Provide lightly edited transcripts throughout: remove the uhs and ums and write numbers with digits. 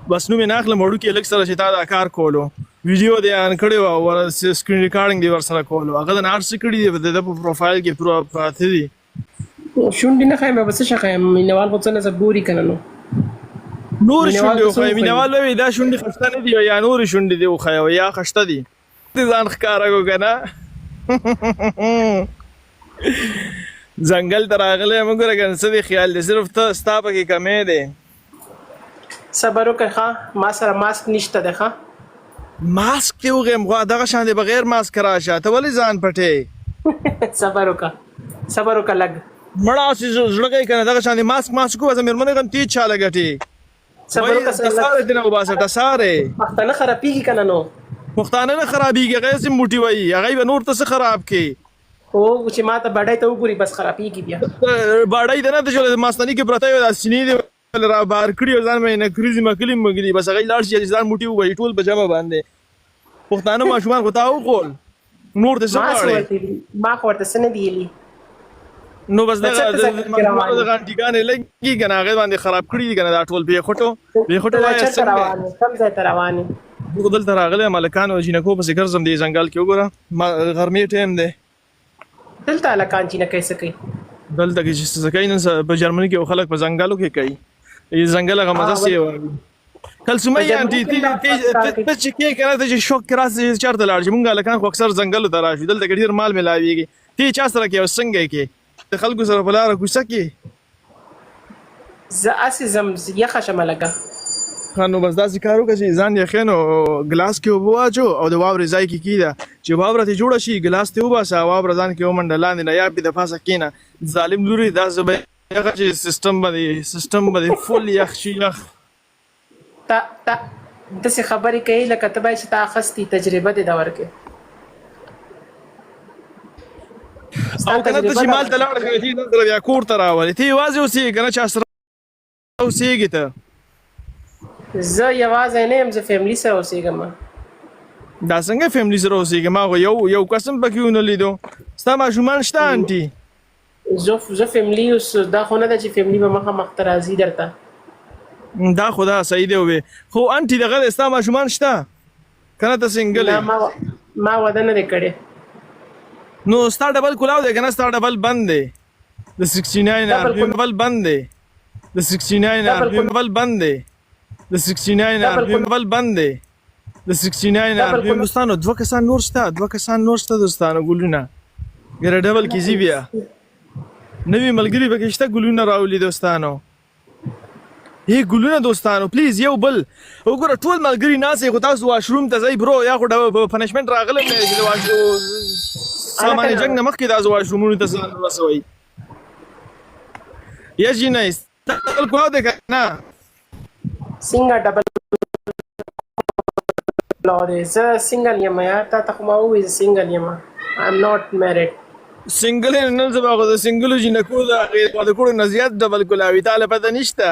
بس نوم یې نه اخلم، وړوکي هلک سره چې تا دا کار کولو، ویډیو دې آن کړې وه، ور سکرین ریکارډینګ دې ورسره کولو، هغه د نه هر څه کړي دي، د ده په پروفایل کې پراته دي. شونډې نه ښایم، به څه شي ښایم؟ مینوال خو څه نه څه ګوري که نه نو. نورې شونډې وښایه، مینوال به وي دا شونډې خسته نه دي، یا نورې شونډې دې وښایه، یا خسته دي. دې ځان ښکاره کو که نه ځنګل ته راغلی یم، وګوره که نه څه دې خیال دی، صرف ته ستا پکې کمی دی. صبر وکړه ښه، ما سره ماسک نشته دی ښه. ماسک دې وغیم غوا، دغه شان دې بغیر ماسک راشه، ته ولې ځان پټې؟ صبر وکړه، صبر وکړه لږ. مړه هسې زړه کوي که نه، دغه شان دې ماسک ماسک وباسه، مېرمنې غم تېز چاله ګټې. صبر وکړه سره لږ. ټساره دې نه وباسه ټساره. پښتانه خرابېږي که نه نو؟ پښتانه نه خرابېږي، هغه هسې موټي وایي، هغوی به نور ته څه خراب کړي. او چې ما ته باډۍ ته وګوري بس خرابېږي بیا. باډۍ ته نه، ته چې ماستني کې پرته یې دا سینې دې را بار کړي او ځان به یې نکریزې مکلي مګلي، بس هغوی لاړ شي چې ځان موټي ووهي ټول په جمع باندې. پښتانه ماشومان خو تا وخول، نور ته څه ما څه غواړې؟ ورته ویلي؟ ما خو ورته څه نه دي ویلي. نو بس ته دغه چېرته د ځنګل کې ماشومانو روان یې؟ دغه انټیګانې لګي که نه، هغې باندې خراب کړي دي که نه دا ټول بې خټو بې ته خټو دا وایه چېرته څنګه روان یې؟ کوم ځای ته روان یې؟ زه خو دلته راغلی یم، هلکانو او جینکو پسې ګرځم دې ځنګل کې، وګوره ما غرمې ټایم دی. دلته هلکان جینکۍ څه کوي؟ دلته کې چې څه کوي نن په جرمني کې خلک په ځنګلو کې کوي، یې ځنګل هغه مزه څه وي. کلثومه په یې انټي جرمني کې دا کار کوي. ته چې کې کنه، ته چې شوق کې راسې چېرته لاړ شي؟ مونږ هلکان خو اکثر ځنګلو ته راشو، دلته کې ډېر مال ملاویږي. ته چا سره کې او څنګه یې کې؟ د خلکو سره په لاره کوڅه کې؟ زه هسې ځم، یخه شمه لږه. ښه نو بس داسې کار وکړه چې ځان یخې نو ګلاس کې اوبه واچو او د واورې ځای کې کیده، چې واوره ترې جوړه شي ګلاس ترې وباسه، واوره ځان کې ومنډه لاندې نه یا پې د پاسه کښېنه. ظالم لورې داسې به یخه چې سیستم به دې سیستم به دې فل یخ شي یخ. ته ته داسې خبرې کوي لکه ته باید چې تا اخیستي تجربه دې دا ورکړې. او کنه ته چې مال ته لاړ شې ته ځان سره بیا کور ته راولې، ته یوازې اوسېږې که نه چا سره اوسېږې ته؟ زه یوازې نه یم، زه فیملی سره اوسېږم. دا څنګه فیملی سره اوسېږې؟ ما خو یو یو کس هم پکې ونه لیدو. ستا ماشومان شته انټي؟ زه فیملی اوس دا خو نه ده چې فیملی به مخه مخ ته راځي درته. دا خو دا صحیح دی وې، خو انټي دغه دی، ستا ماشومان شته که نه ته سنګل نه یې؟ ما واده نه دی کړی. نو ستا ډبل کلاو دی که نه؟ ستا ډبل بند دی د 69 آر ډبل پی ډبل بند دی د 69 آر ډبل پی ډبل بند دی د 69 آر ډبل پی ډبل بند دی د 69 آر ډبل پی. دوستانو دوه کسان نور شته، دوه کسان نور شته دوستانو، ګلونه ګره ډبل کې ځي، بیا نوي ملګري پکې شته، ګلونه راولي دوستانو. هی ګلونه دوستانو پلیز یو بل وګوره، ټول ملګري ناست یې، خو تاسو واشروم ته ځئ برو، یا خو پنشمنټ راغلی نه چې د سامان جنګ نه مخکې تاسو واشرومونو ته ځان ورسوئ. یا جینۍ ستا ډبل کولاو دی که نه؟ څنګه ډبل کولاو دی؟ زه سنګل یم یار، تا ته خو ما وویل زه سنګل یم، I am not married. سنګل یې؟ نن سبا خو د سنګلو جینکو د هغې واده کړو نه زیات ډبل کولاوي، تا له پته نشته؟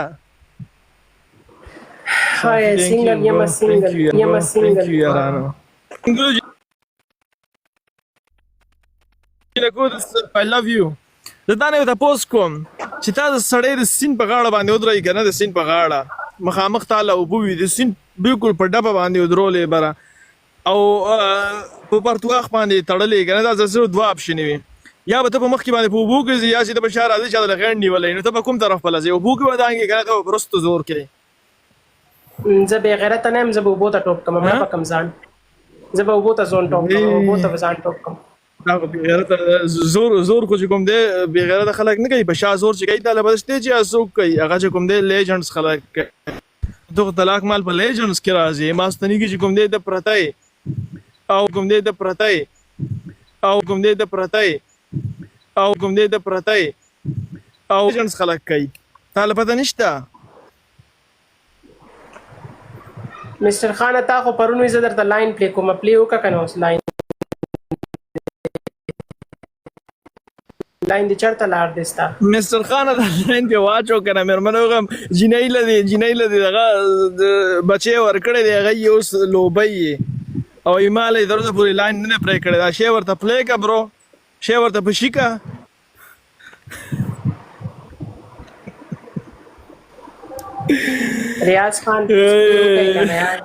های سنګل یم، سنګل یم، سنګل. یارانو سنګلو جینکو I love you. زه تا نه یو تپوس کوم چې تا د سړی د سیند په غاړه باندې ودروي که نه، د سیند په غاړه مخامخ تا له اوبه وي، د سیند بالکل په ډبه باندې ودرولې بره او په پرتواخ باندې تړلې که نه، دا صرف دوه اپشنې وي، یا به ته په مخکې باندې په اوبو کې ځې، یا چې ته په شا راځې چا د غېڼ نیولی، نو ته به کوم طرف په ځې؟ اوبو کې به دانګې که نه ته به وروسته زور کې؟ زه بې غیرته نه یم، زه به اوبو ته ټوپ کړم، مړه به کړم ځان، زه به اوبو ته ځان ټوپ کړم، اوبو ته به ځان ټوپ کړم. دا خو بې غیرته زور زور خو چې کوم دی بې غیرته خلک نه کوي، په شا زور چې کوي ته له بده شته چې څوک کوي، هغه چې کوم دی لیجنډز خلک کوي. ته خو طلاق مال په لیجنډز کې راځي، ماستني کې چې کوم دی ته پرته یې او کوم دی ته پرته یې او کوم دی ته پرته یې او کوم دی ته پرته یې او لیجنډز خلک کوي، تا له پته نشته؟ مستر خان تا خو پرون وی زه درته لاین پلی کوم، پلی وکړه کنه اوس لاین لاین دې چرته لاړ دی ستا؟ مستر خان دا لاین دی واچو کنه، مېرمن وغم جینۍ له دی جینۍ له دی دغه بچی ورکړی دی، هغه یې اوس لوبی او ایماله یې تر اوسه پورې لاین نه دی پرې کړی، دا شی ورته پلی که برو، شی ورته پشي که. ریاض خان پلیز پلی وکړئ کنه یار.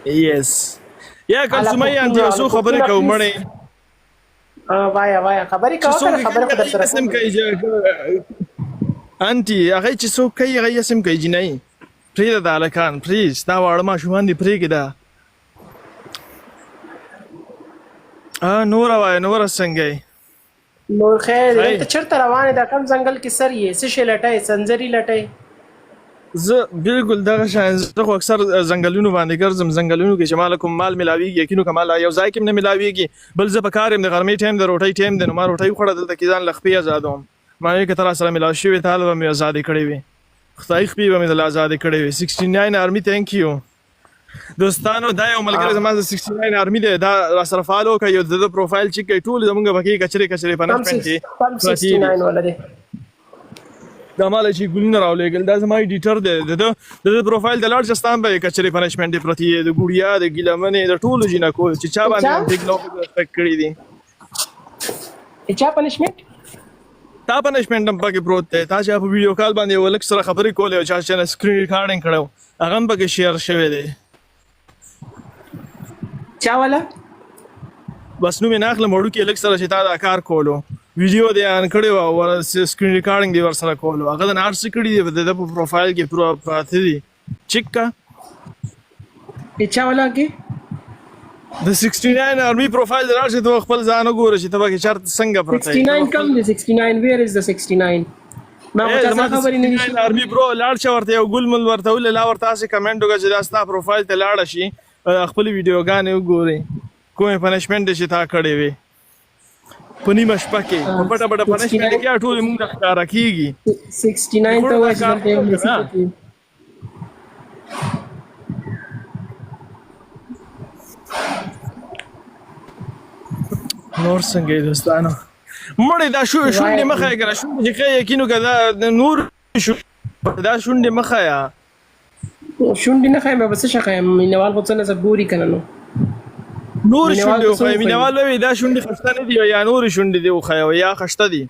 یس یا کلثومه انټي یو څو خبرې کوم مړې. وایا وایا، خبرې کوه کنه، خبره خو درسره کوم. کوي انټي، هغه چې څوک کوي هغه اسم کوي. جنای پرېږده دا هلکان، پلیز دا واړه ماشومان دي، پرېږده. نور وایه، نور څنګه یې؟ نور خیر دی. ته چېرته روان یې؟ دا کوم ځنګل کې سر یې؟ څه شی لټوې؟ سنځري لټوې؟ زه بالکل دغه شان، زه خو اکثر ځنګلونو باندې ګرځم. ځنګلونو کې چې مال کوم مال ملاویږي، یقین وکړه مال یو ځای کې هم نه ملاویږي. بل زه په کار یم، د غرمې ټایم د روټۍ ټایم دی، نو ما روټۍ وخوړه، دلته کې ځان له خپې ازادوم. ما وی که ته راسره ملاو شوې، تا له به مې ازادې کړې وي، خدای خپې به مې دله ازادې کړې وي. 69 آرمي ثانک یو. دوستانو، دا یو ملګری زما د 69 آرمي دی، دا را سره فالو کوي او د ده پروفایل چک کوي. ټول زمونږ پکې کچرې کچرې پنشمنټ کې پرتې دي. 69 والا دی. دا مال چې ګلونه راولېږل، دا زما ایډیټر دی. د ده پروفایل د لاړ شه، ستا هم به یې کچرې پنشمنټ پرتې دي، د ګوړیا، د ګیلهمنې، د ټولو جینکو چې چا باندې هم ټیک نو کړي دي. چا پنشمنټ؟ تا پنشمنټ هم پکې پروت دی. تا چې په ویډیو کال باندې یو هلک سره خبرې کولې او چا چې سکرین ریکارډینګ کړی، هغه هم پکې شیر شوی دی. چا والا؟ بس نوم یې نه اخلم، وړوکي هلک سره چې تا دا کار کولو، ویډیو دې آن کړې وه، ور سکرین ریکارډینګ دې ورسره کولو، هغه د هر څه کړي دي، د ده په پروفایل کې پراته دي، چک کا. چا والا کې؟ د 69 آرمي پروفایل راشه، ته خپل ځان وګوره چې ته پکې چرته څنګه پرته یې. 69 کم دی؟ 69، ویر از د 69؟ ما خو چا سره خبرې نه دي. آرمي برو، لاړ شه ورته یو ګل مل ورته ولې، لا ورته هسې کمنټ وکړه چې دا ستا پروفایل ته لاړه شي، خپلې ویډیوګانې وګوري، کومې پنشمنټ چې تا کړې وې په نیمه شپه کې په پټه پټه پنشمنټ کې، ټول موږ ته ښکاره کېږي. 69 ته وایي چې دلته یو میسج. نور څنګه یې دوستانو؟ مړې دا شو شونډې مخه یې کنه، شونډې چې ښه یقین وکړه، دا نور شو، دا شونډې مخه یا. شونډې نه ښایم، به څه شي ښایم؟ مینوال خو څه نه څه ګوري کنه. نو نور شونډې وښایه. مینوال وایي دا شونډې خسته نه دي، یا نور شونډې دي وښایه، یا خسته دي.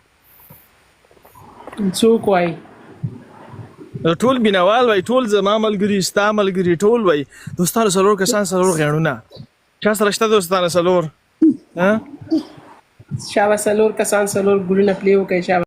څوک وایي؟ ټول مینوال وایي، ټول زما ملګري، ستا ملګري، ټول وایي. دوستانو، څلور کسان، څلور غیڼونه چا سره شته دوستانو؟ څلور. شابه، څلور کسان، څلور ګلونه پلی وکړئ، شابه.